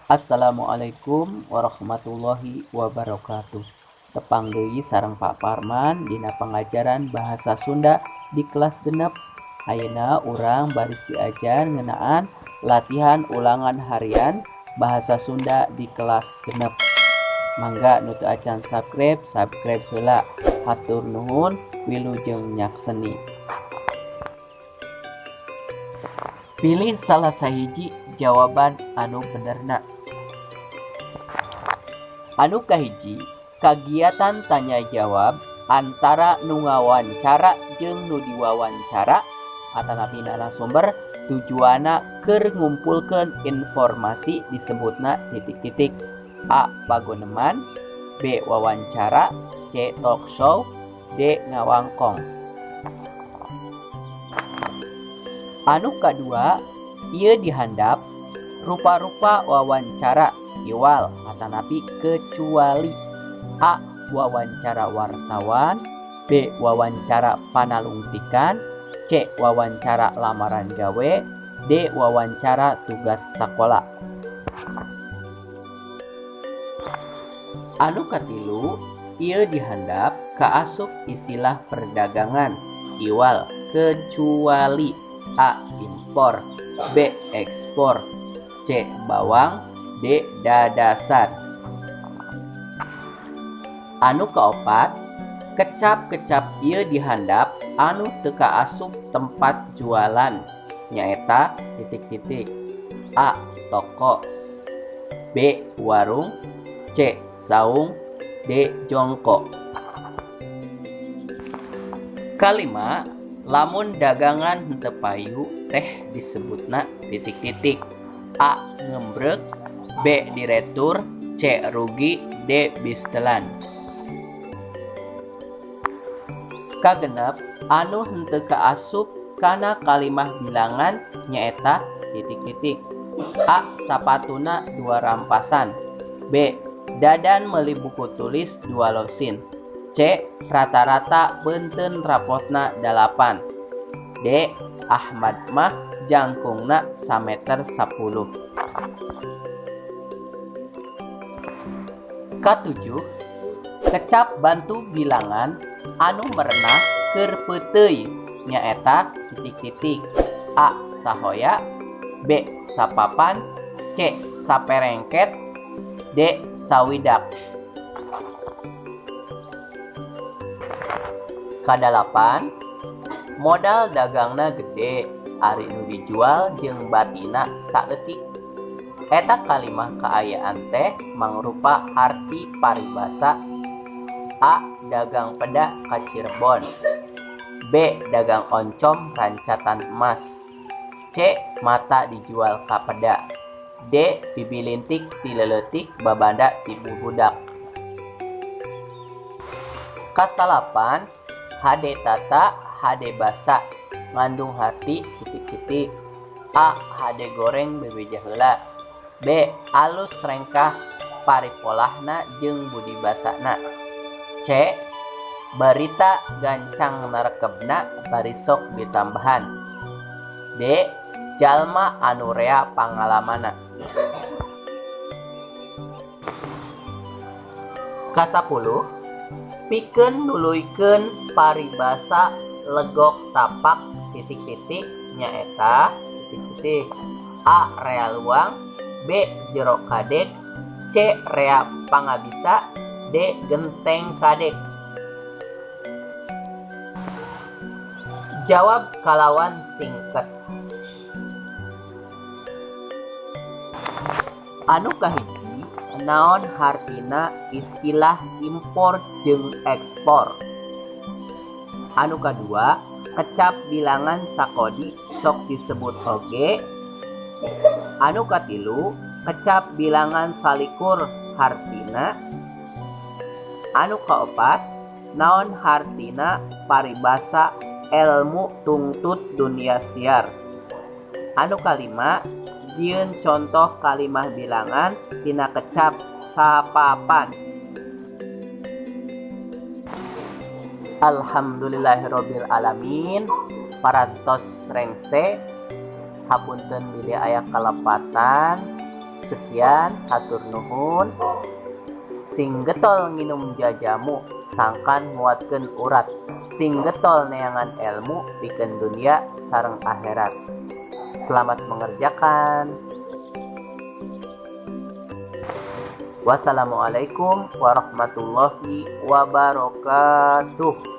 Assalamualaikum warahmatullahi wabarakatuh. Tepang deui sareng Pak Parman dina pangajaran bahasa Sunda di kelas 6. Ayeuna urang baris diajar ngeunaan latihan ulangan harian bahasa Sunda di kelas 6. Mangga nu teu acan subscribe, subscribe heula. Hatur nuhun, wilujeng nyakseni. Pilih salah sahiji jawaban anu benerna. Anu kahiji, kagiatan tanya jawab antara nu ngawawancara jeung nu diwawancara atanapi narasumber tujuanna keur ngumpulkeun informasi disebutna titik-titik. A. Paguneman, B. Wawancara, C. Talk show, D. Ngawangkong. Anu kadua, ieu dihandap rupa-rupa wawancara iwal atanapi kecuali. A. Wawancara wartawan, B. Wawancara panalungtikan, C. Wawancara lamaran gawe, D. Wawancara tugas sakola. Anu katilu, ieu dihandap kaasup istilah perdagangan iwal kecuali. A. Impor, B. Ekspor, C. Bawang, D. Dadasan. Anu kaopat, kecap-kecap ieu dihandap anu teu kaasup tempat jualan nyaeta titik-titik. A. Toko, B. Warung, C. Saung, D. Jongko. Kalima, lamun dagangan henteu payu teh disebutna titik-titik. A. Ngembrek, B. Diretur, C. Rugi, D. Bistelan. Kagenep, anu henteu kaasup kana kalimah bilangan nyaeta titik-titik. A. Sapatuna 2 rampasan, B. Dadan meuli buku tulis 2 losin, C. Rata-rata benten rapotna 8, D. Ahmad mah jangkungna sameter 10. Katujuh, kecap bantu bilangan anu merenah keur peuteuy nyaeta titik-titik. A. Sahoya, B. Sapapan, C. Saperengket, D. Sawidak. Kadalapan, modal dagangna gede ari nu dijual jeung batina saeutik. Eta kalimah kaayaan teh mangrupa harti paribasa. A. Dagang peda ka Cirebon, B. Dagang oncom rancatan emas, C. Mata dijual ka peda, D. Bibilintik ti leutik babanda ti bubudak. Kasalapan, hade tata hade basa ngandung harti titik-titik. A. Hade goreng bebeja heula, B. Alus rengkah paripolahna jeung budi basana, C. Barita gancang narekebna bari sok ditambahan, D. Jalma anu rea pangalamanna. Kasapuluh, pikeun nuluykeun paribasa legok tapak titik-titik nyaeta titik-titik. A. Rea luang, B. Jero kadek, C. Rea pangabisa, D. Genteng kadek. Jawab kalawan singket. Anu kahiji, naon hartina istilah impor jeung ekspor. Anu kadua, kecap bilangan sakodi sok disebut oge. Anu katilu, kecap bilangan salikur hartina. Anu kaopat, naon hartina paribasa elmu tungtut dunia siar. Anu kalima, jieun contoh kalimah bilangan tina kecap sapapan. Alhamdulillahirabbil alamin. Parantos rengse, hapunten bilih aya kalepatan. Sekian, hatur nuhun. Sing getol nginum jajamu sangkan nguatkeun urat. Sing getol neangan elmu pikeun dunia sareng akhirat. Selamat mengerjakan. Wassalamualaikum warahmatullahi wabarakatuh.